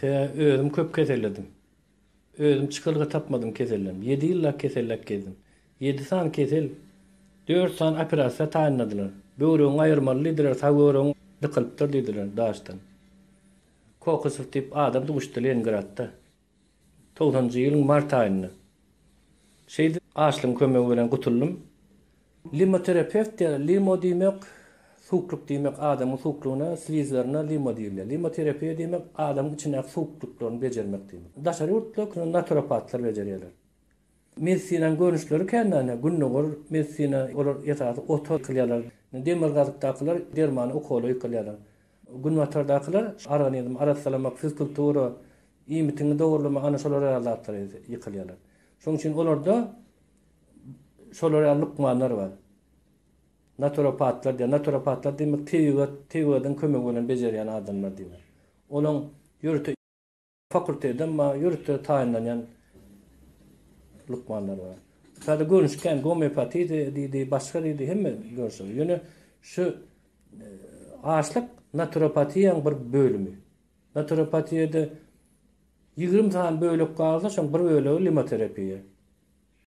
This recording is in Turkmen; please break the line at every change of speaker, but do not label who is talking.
Sebäbi özüm köp keselledim. Özüm çykalga tapmadym keselden. Ýedi ýyllap keselläp gezdim. Ýedi sany kesel, dört sany operasiýa taýynladylar. Böwregiňi aýyrmaly diýdiler, sag böwregiň dykylypdyr diýdiler daşdan. Kokosow diýip adam duşdy Leningradda. Togsanjy ýylyň mart aýynda. Şeýdip açlygyň kömegi bilen gutuldym. Limoterapewt diýýärler. Limo diýmek suwuklyk diýmek, adamyň suwuklygyna, slizlerine limo diýilýär. Limoterapiýa diýmek adamyň içindäki suwuklyklaryny bejermek diýmek. Daşary ýurtda naturopatlar bejerýärler. Medisinanyň görnüşleri kän ine, gündogar medisina, olar esasy ota ýykylýarlar. Demirgazykdakylar dermana, ukola ýykylýarlar. Günbatardakylar organizmi arassalamak, fizkultura, iýmitiňi dogurlamak, ana şolar ýaly zatlara ýykylýarlar. Şonuň üçin olarda şolar ýaly lukmanlar bar. Naturopatlar diýýär. Naturopatlar diýmek tebigat, tebigatyň kömegi bilen bejerýän adamlar diýmek. Olaň ýörite fakultedem bar, ýörite taýynlanýan lukmanlar bar. Sada görnüş kän, gomeopatiýa diýdi, başga diýdi, hemme görnüşler. Ýöne şu e, açlyk naturopatiýanyň bir bölümi. Naturopatiýada 20 sany bölek galsa, şoň bir bölegi limoterapiýa.